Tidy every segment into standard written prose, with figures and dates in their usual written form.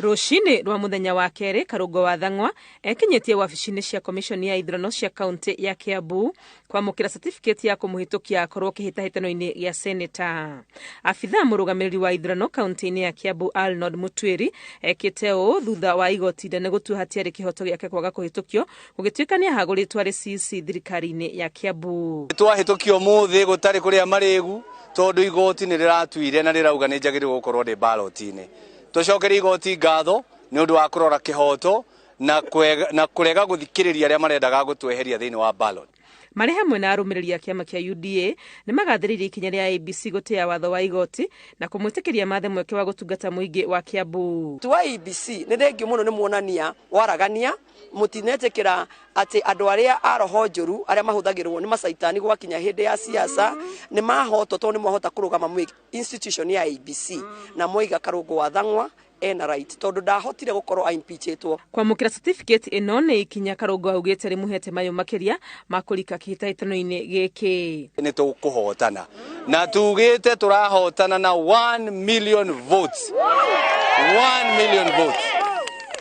Rũcinĩ rwa mũthenya wa kerĩ, Karũngo wa Thang'wa ekinyĩtie wabici-inĩ cia komishoni ya ithurano cia kaunti ya Kiambu kwamũkĩra certificate ya kũmũhĩtũkia akorwo kĩhĩtahĩtano-inĩ gĩa seneta. Abithaa mũrũgamĩrĩri wa ithurano kaunti-inĩ ya Kiambu Arnold Mutwiri ekĩte ũũ thutha wa igoti inene gũtua hatiarĩ kĩhoto gĩake kwaga kũhĩtũkio gũgĩtuĩka nĩ ahagũrĩtwo arĩ CC thirikari-inĩ ya Kiambu. Twahĩtũkio ũmũthĩ gũtarĩ kũrĩa marĩgu tondũ igoti nĩ rĩratuire na rĩrauga nĩ njagĩrĩirwo gũkorwo ndĩ ballot-inĩ. Tũcokerie igoti ngatho nĩ ũndũ wa kũrora kĩhoto na kũrega gũthikĩrĩria arĩa marendaga gũtweheria thĩinĩ wa ballot. Marĩ hamwe na arũmĩrĩri a kĩama kĩa UDA nĩ magathĩrĩirie ikinya rĩa IEBC gũtĩa watho wa igoti na kũmwĩtĩkĩria mathe mweke wa gũtungata mũingĩ wa Kiambu. Wa IEBC nĩ thengiũ mũno nĩ muonania waragania mũtinetĩkĩra atĩ andũ arĩa a roho njũru arĩa mahũthagĩrwo nĩ macaitani gwakinya hĩndĩ ya siasa nĩ mahotwo tondũ nĩ mwahota kũrũgama mwĩ institution ya IEBC na mwaiga Karũngũ wa Thang'wa ena right tondũ ndahotire gũkorwo impeachetwo. Kwamũkĩra certificate ĩno nĩ ikinya Karũngũ augĩte rĩmũhete mayũ makĩria ma kũrika kĩhĩtahĩtano-inĩ gĩkĩ. Nĩ tũkũhotana na tugĩte tũrahotana na 1 million votes. 1 million votes.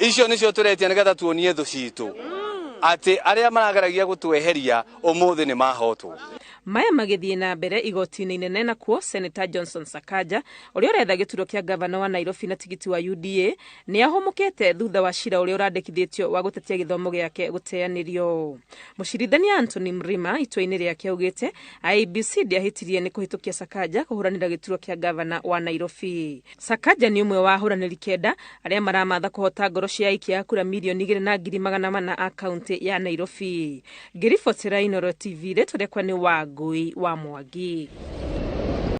Icio nĩcio tũretia nĩgetha tuonie thũ citũ atĩ arĩa marageragia gũtweheria ũmũthĩ nĩ mahotwo. Maya magĩthiĩ na mbere igoti-inĩ inene nakuo Senator Johnson Sakaja ũrĩa ũretha gĩturwa kĩa gavana wa Nairobi na tigiti wa UDA nĩ ahũmũkĩte thutha wa cira ũrĩa ũrandĩkithĩtio wa gũtetia gĩthomo gĩake gũteanĩrio. Mũcirithania Anthony Mrima itua-inĩ rĩake augĩte IEBC ndĩahĩtirie nĩ kũhĩtũkia Sakaja kũhũranĩra gĩturwa kĩa gavana wa Nairobi. Sakaja nĩ ũmwe wa ahũranĩri kenda arĩa maramatha kũhota ngoro cia aikia a kura 2,400,000 a kaunti ya Nairobi. Ngĩribotera Inooro TV, rĩtwa rĩakwa nĩ Wangũi wa Mwangi.